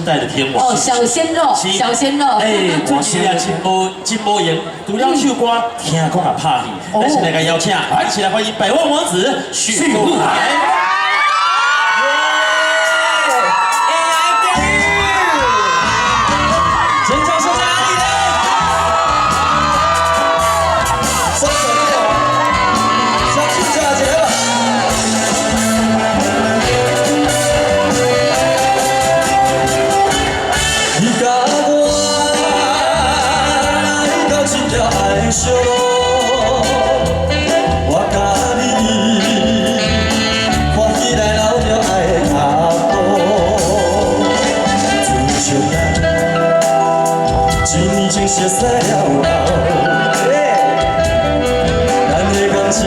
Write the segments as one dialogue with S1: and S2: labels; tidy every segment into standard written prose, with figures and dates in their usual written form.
S1: 代的天王。
S2: 哦，小鮮肉，小鮮肉。
S1: 哎，最近啊，真無真無閒，除了唱歌，聽講也拍戲。咱先來共邀請，一起來歡迎百萬王子許富凱。尖叫聲在哪裡呢？
S3: 雙手一動，小手抓一下。你佮我來到這條愛小路，我佮你看起來留著愛的腳步，自從咱真情熟似了後，咱的感情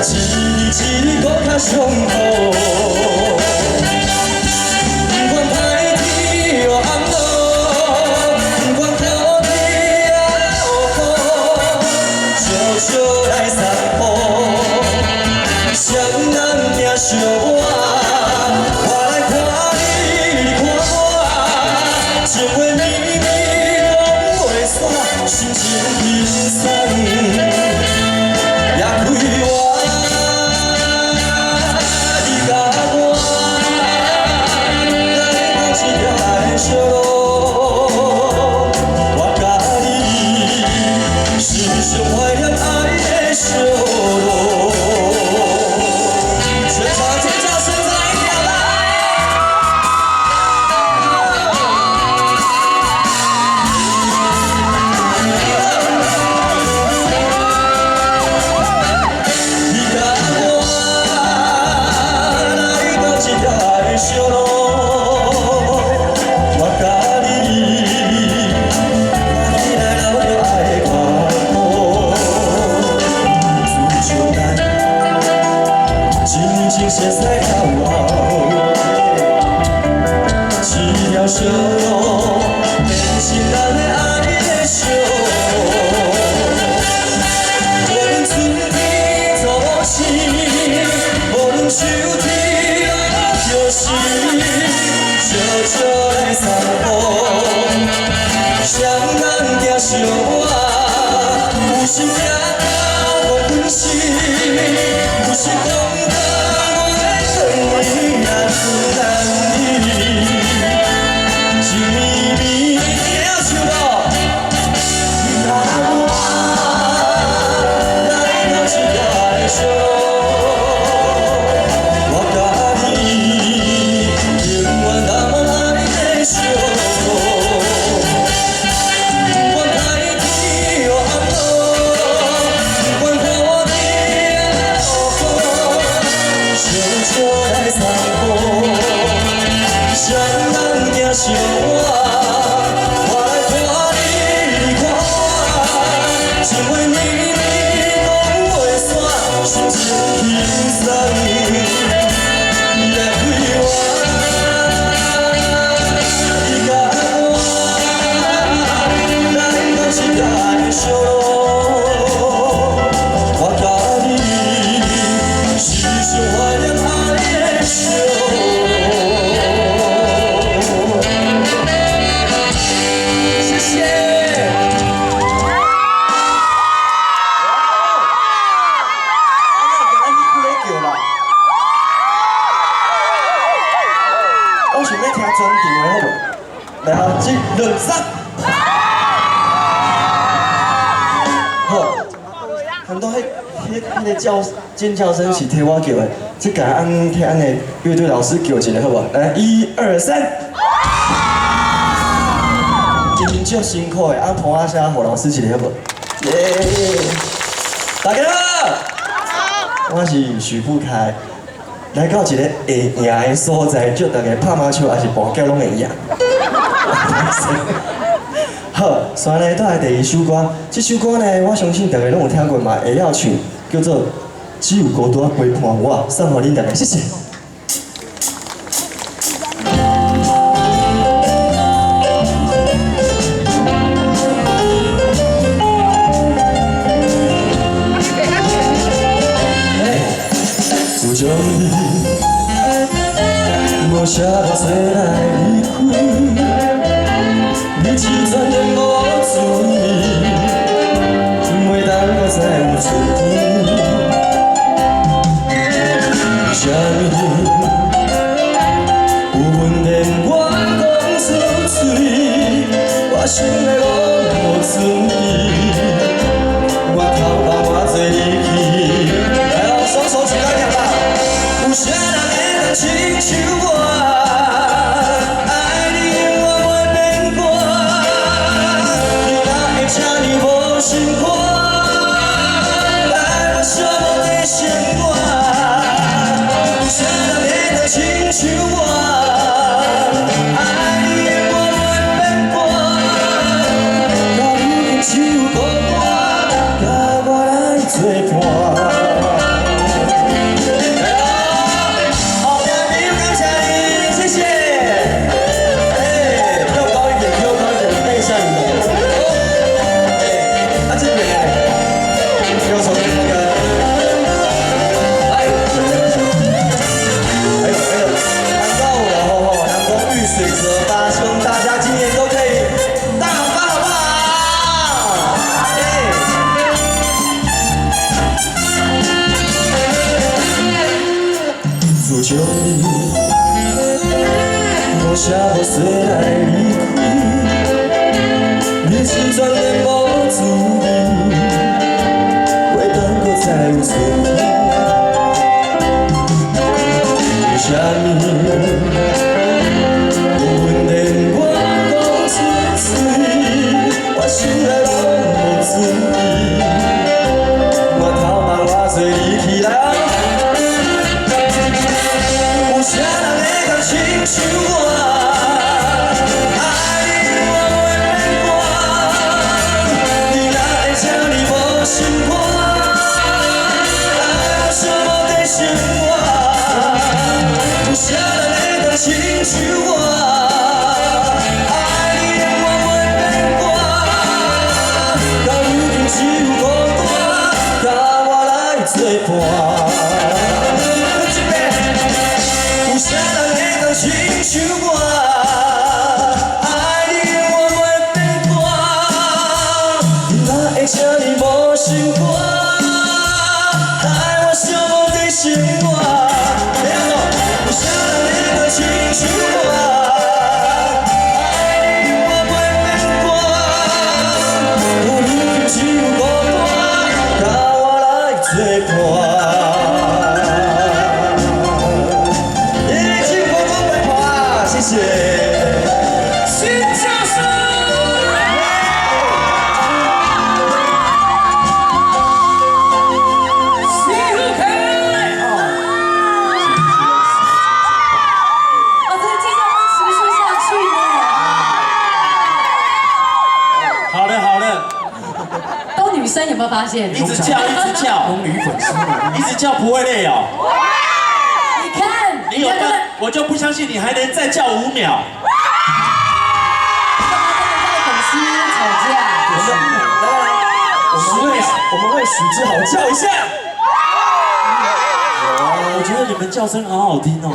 S3: 一日一日閣較上好。不管歹天予暗落，不管好天落雨，笑笑來散步，誰人疼惜我？我來看你，你看我，情話綿綿講袂煞，心情輕鬆也快活。你佮我來到這條愛小路，我佮你是上懷念愛的小路。全場尖叫聲再來一條來！你佮我來到這條愛小路，我佮你看起來留著愛的腳步，自從咱真情熟似了後，這條小路變成咱的愛的小路。無論春天做生，無論秋天落葉時，笑笑來散步，誰人疼惜我？有時行到黃昏時，有時講到我的回難難離，情綿綿聽唱無？你佮我來到這條愛小路，我佮你永遠難忘愛的小路。不管歹天予暗落，不管好天落雨，笑笑來散步，誰人疼惜我？我來看你，你看我，情話綿綿講袂煞，心情輕鬆也快活。你佮我來到這條愛小路，我佮你是上懷念愛的小路。謝謝。
S4: 叫啦！我想欲聽全場的好無？來啊，一、兩、三。好，很多彼個叫尖叫聲是替我叫的，這共按替按的樂隊老師叫一個好無？來，一二三。真足辛苦的，按伴仔聲予老師一個好無？耶！大家好，我是許富凱。來到一個會贏的所在，祝大家拍麻將抑是跋筊攏會贏。好，紲來帶來第二首歌，這首歌呢，我相信大家攏有聽過嘛，會曉唱，叫做《只有孤單陪伴我》，送予恁大家，謝謝。自從你無寫我做來離開，
S3: 春天。为啥物有问题毋愿讲出嘴，我心内拢无准备，我头放偌济离去。来哦，双手举高一点吧。有啥人会当亲像我，爱你永远袂变卦？你哪会这呢无心肝，爱我寂寞的生活？有啥人会当亲像我，爱你永远袂变卦？到如今只有孤单，佮我来作伴。来哦，后壁朋友感谢你，谢谢。哎，跳高一點，跳高一點，看一下你們。哎，啊這邊呢，右手邊那個，哎，還有還有，看到了吼吼，陽光遇水則發，希望大家今年都可以大發，好不好？哎。自從你無聲無息來離開，日子全然無滋味，袂當閣再有春天。為啥物有問題毋願講出嘴，我心內攏無滋味，我頭放偌濟離去來哦。有啥人會當親像我，愛你永遠袂變卦？你哪會這呢無心肝，愛我寂寞的生活？有啥人會當親像我，愛你永遠袂變卦？到如今只有孤單，佮我來作伴。有啥人會當親像我，愛你永遠袂變卦？你哪會這呢無心肝，愛我寂寞的生活？有啥人會當親像我，愛你永遠袂變卦？到如今只有孤單，佮我來作伴。耶，唱歌讲白话，謝謝。
S1: 新教授。许富凯。
S2: 哦，這個尖叫會持續下去呢。
S1: 好了好了，
S2: 都女生有沒有發現？
S1: 一直叫一直叫，
S5: 女粉絲，
S1: 一直叫不會累哦。
S2: 你看，
S1: 你有辦，我就不相信你還能再叫5秒。
S2: 幹嘛跟人家的粉絲吵架？
S4: 來來來，我們為許志豪叫一下。
S1: 我覺得你們叫聲好好聽哦。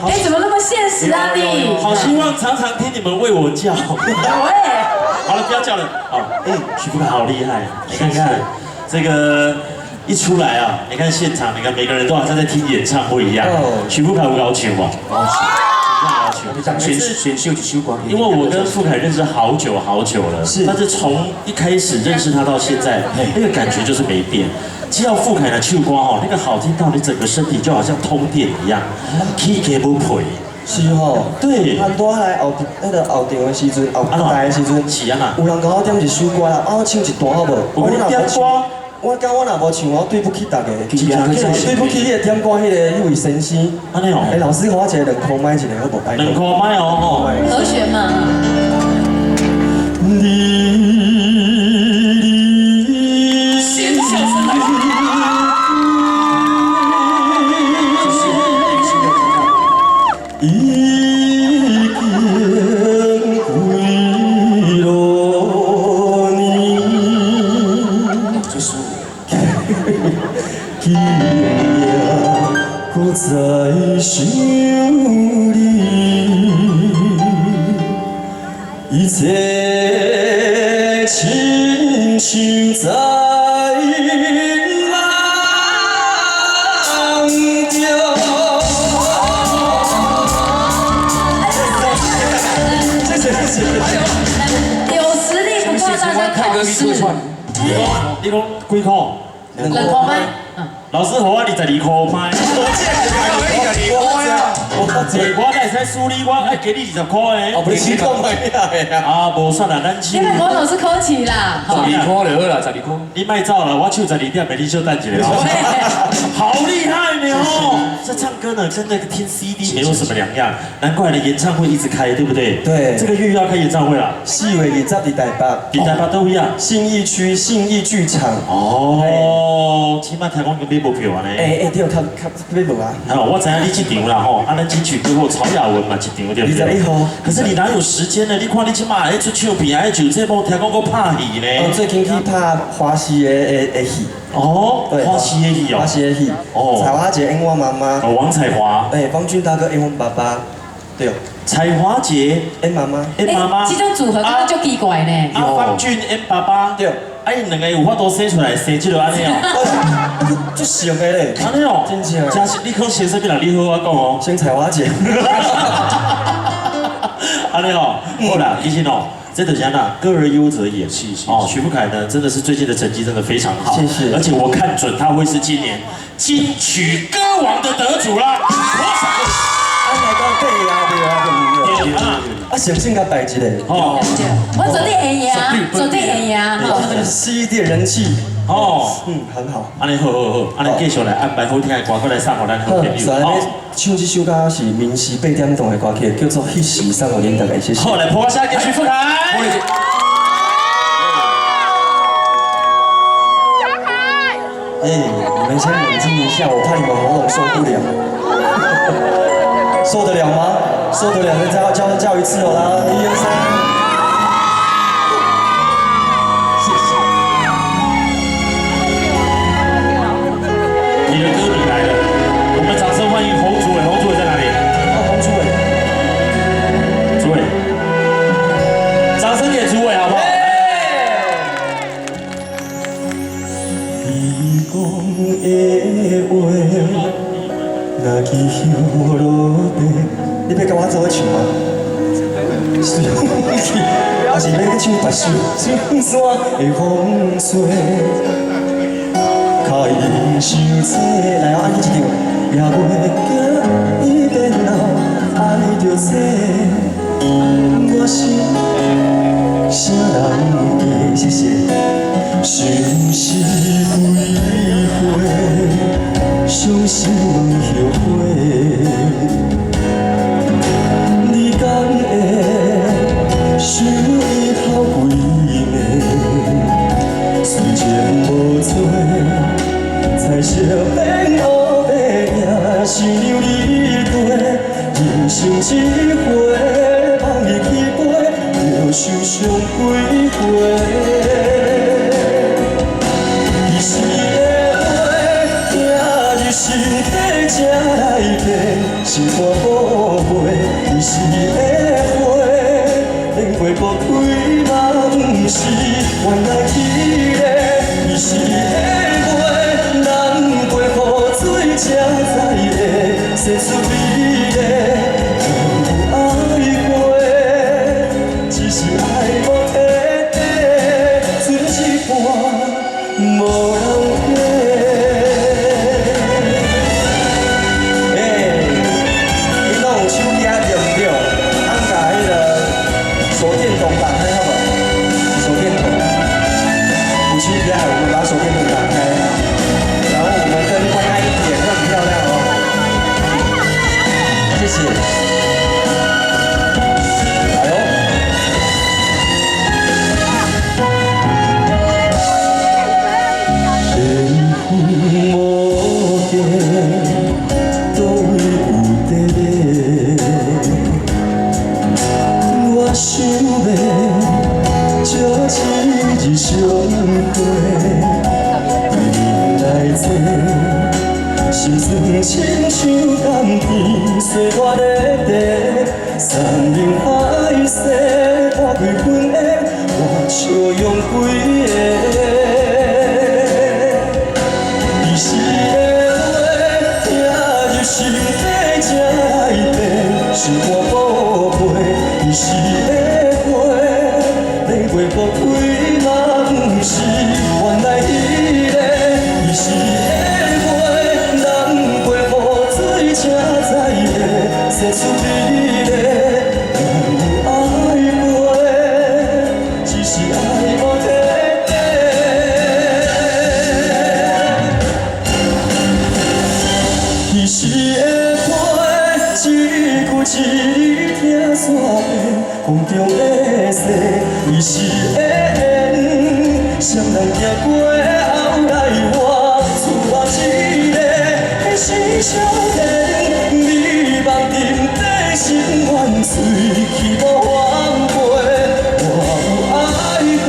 S2: 哎，怎麼那麼現實啊你？
S1: 好希望常常聽你們為我叫。
S2: 喂，
S1: 好了，不要叫了。好，哎，許富凱好厲害，你看看這個一出來啊，你看現場，你看每個人都好像在聽演唱會一樣。許富凱有高唱嗎？高唱，高唱。
S5: 選選秀一首歌，
S1: 因為我跟富凱認識好久好久了，
S4: 是，
S1: 但是從一開始認識他到現在，那個感覺就是沒變。只要富凱的唱歌哦，那個好聽到你整個身體就好像通電一樣，起雞母皮。
S4: 是吼，
S1: 對。
S4: 咱拄仔來後那個後場的時陣，後台的時陣，
S1: 是啊
S4: 有人共我點一首歌啦，啊我唱一段好無？
S1: 我給你點歌。
S4: 我講我若無唱，我對不起大家。對不起，你個點歌彼個彼位先生。
S1: 按呢哦。
S4: 欸，老師，予我一個兩箍麥一個好無？
S1: 兩箍麥哦吼。
S2: 和弦嘛。
S3: 你。
S1: 先叫聲來。
S3: 已經幾落年，今夜閣再想你，一切親像昨。
S2: 有實力不怕大家考試。
S1: 你講幾箍？
S2: 2箍嗎？
S1: 老師，予我22箍歹。我我會使輸你，我愛給你20箍的。
S4: 哦，不是講賣啊！
S1: 啊，無算啦，咱手。
S2: 你莫講老師客氣啦。
S5: 十二箍就好啦，十二箍。
S1: 你莫走啦，我唱十二點的，你小等一下。好厲害呢哦！這唱歌呢，跟那個聽 CD 沒有什麼兩樣，難怪你演唱會一直開，對不對？
S4: 對。
S1: 這個月又要開演唱會啦。
S4: 4月20佇台北。
S1: 佇台北佗位啊？
S4: 信義區信義劇場。
S1: 哦，起碼聽講買無票啊呢。
S4: 欸欸，對，較較買無啊。
S1: 好，我知影你這場啦吼，啊，咱金曲歌后曹雅雯嘛一場對不對？21
S4: 號。
S1: 可是你哪有時間呢？你看你這馬愛出唱片，愛上節目，聽講閣拍戲呢。
S4: 哦，最近去拍華視的戲。
S1: 哦，
S4: 對，
S1: 華視的戲哦。
S4: 華視的戲。哦。彩華姐演我媽媽。
S1: 哦，王彩樺。
S4: 哎，方俊大哥演阮爸爸。對。
S1: 彩華姐
S4: 演媽媽。
S1: 演媽媽。
S2: 這種組合感覺足奇怪呢。
S1: 啊，方俊演爸爸。
S4: 對。
S1: 啊，𪜶兩个有法度生出來生這个按呢哦？
S4: 足像的咧。
S1: 按呢哦。
S4: 真正。
S1: 真是，你講先啥物人？你好好講哦。
S4: 先彩華姐。
S1: 按呢哦，好啦，其實哦。這就是按怎，歌而優則演。哦，許富凱呢，真的是最近的成績真的非常好。
S4: 謝謝。
S1: 而且我看準他會是今年金曲歌王的得主啦。
S4: 按來講對啊對啊對啊。啊，先先共拜一下。
S1: 哦。
S2: 我絕對會贏，絕對會贏。
S4: CD 的人氣。
S1: 哦。
S4: 嗯，很好。
S1: 按呢好好好，按呢繼續來安排好聽的歌，閣來送予咱好朋友。
S4: 好。唱這首歌是民視八點檔的歌曲，叫做《彼時》，送予恁大家，謝謝。
S1: 好，來拍聲給許富凱。
S4: 哎，你們先冷靜一下，我怕你們喉嚨受不了。受得了嗎？受得了，再叫叫一次哦，來，一二三。謝謝。
S1: 你的歌迷來了，我們掌聲歡迎洪主委。洪主委在哪裡？
S4: 哦，洪主委。
S1: 主委，掌聲給主委好不好？
S4: 你講的話，若去葉落地，你欲佮我做伙唱嗎？想起，還是欲唱別首？上山的風吹，靠伊傷濟，來哦，按呢一場，也袂驚伊變老，愛著這，我是啥人的？謝謝。相思幾回，傷心後悔。你敢會想伊頭幾暝？雖情無做，彩色變烏白影，想讓你過，人生一回，放伊去飛，就受傷幾回。彼時的話，聽入心底才來變，心肝寶貝。彼時的花，連花無開嘛，毋是原來綺麗。彼時的話，難過雨水才知會洗出美麗。有愛過，只是愛無體底，剩一半無人體。欸，你攏有手機對毋對？按共彼个手電筒打開好無？手電筒，有手機，我們把手電筒打開，然後我們燈關暗一點，會很漂亮哦。謝謝。來哦。緣分無價，佗位有得買？我想欲借一日相會，對你來坐，心酸親像甘甜，歲月的茶，山盟海誓，半開分的，我笑容幾个。彼時的話，聽入心底才來變，心肝寶貝。彼時的話，
S3: 过无开嘛毋是，原來彼个伊是會飛，南過雨水車載的，說出美麗，有愛過，只是愛無體會。彼是會飛，一句一字聽煞變，風中的誓，伊是會緣，誰人行過後來活出我一个是少年，美夢沉底心願隨去無還回，我有愛過，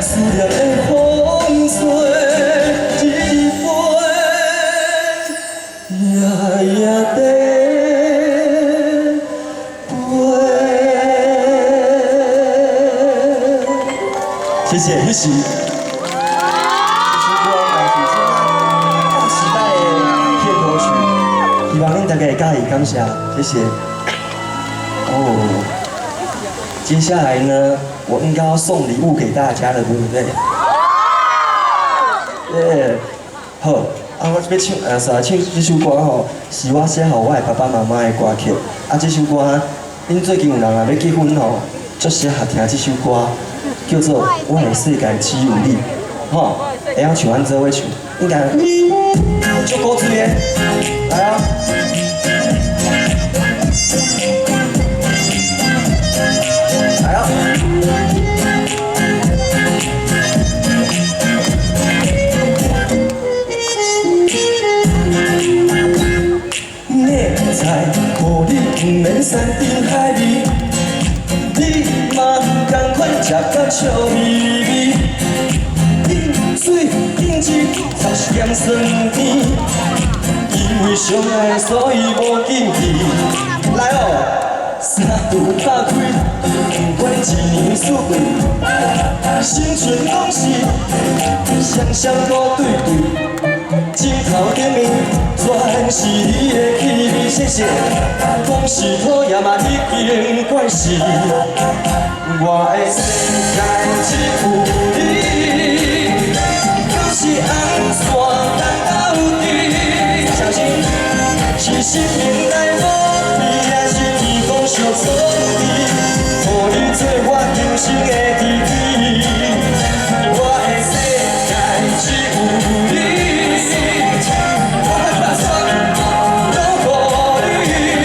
S3: 思念的風吹，日日飛，夜夜地飛。謝謝，彼是。這首歌嘛是這大時代的片頭曲，希望恁大家會佮意，感謝，謝謝。哦，接下來呢，我應該要送禮物給大家了，對不對？耶，好，啊，我欲唱，煞唱這首歌吼，是我寫予我的爸爸媽媽的歌曲。啊，這首歌，恁最近有人若欲結婚吼，足適合聽這首歌，叫做《我的世界只有你》，吼，會曉唱，咱做伙唱，應該足古錐的，來啊！來啊！你菜予你毋免山珍海味，你嘛仝款食甲笑眯眯。飲水飲一頭是鹹酸甜，因為相愛所以無禁忌。來哦，三度拍開，不管一年四季，心存攏是雙雙孤對對。枕頭頂面全是你的氣味，謝謝。講是討厭嘛已經慣勢，我的世界只有你，敢是紅線牽鬥陣，相信是生命來保庇，也是天公相創治，予你做我今生的知己。我的世界只有你。我把全部攏予你，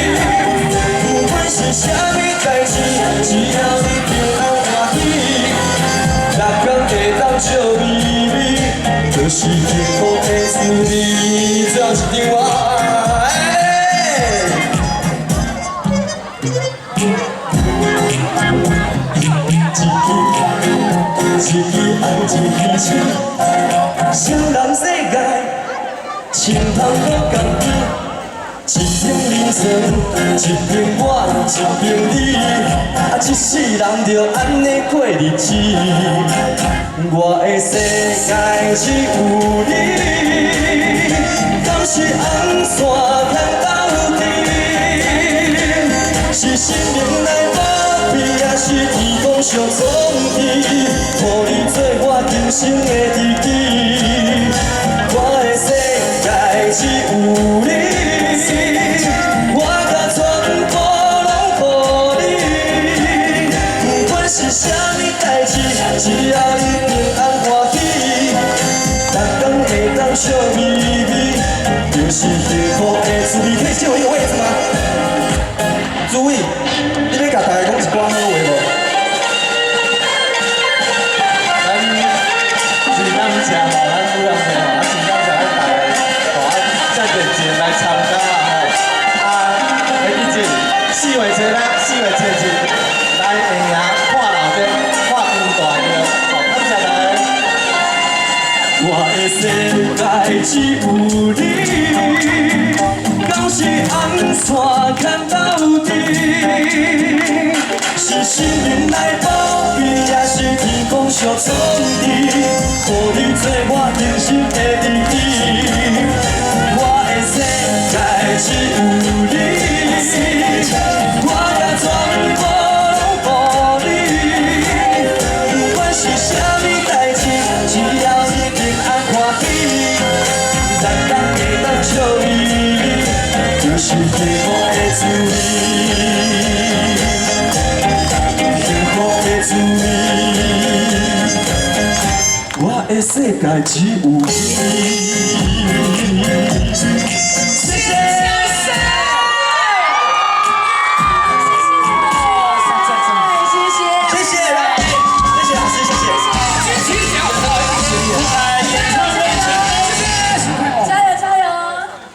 S3: 不管是啥物代誌，只要你平安歡喜，逐工會當笑眯眯，就是幸福的滋味。最後一張我。一支红一支青，双人世界，穿通阁仝边。一边眠床，一邊我，一邊你，啊，這世人就按呢過日子。我的世界只有你，敢是紅線牽鬥陣？是生命來保庇，也是天公相創治，予你做我今生的知己。我的世界只有你，我共全部攏予你。不管是啥物代誌，只要你平安歡喜，逐工會當笑眯眯，就是幸福的滋味。可以借我一個位置嗎？注意，你欲共大家講一寡好話無？
S5: 咱真感謝吼，咱主任吼，啊真感謝咱大家吼，啊遮熱情來參加啦吼。啊，會記住，4月初六、4月初七來下營看鬧熱，看光大廟，好，感謝大家。
S3: 我的世界只有你，敢是紅線牽鬥陣？是生命來保庇，也是天公相創治，予你做我今生的知己。我的世界只有你，我共全部攏予你。是幸福的滋味，幸福的滋味。我的世界只有你。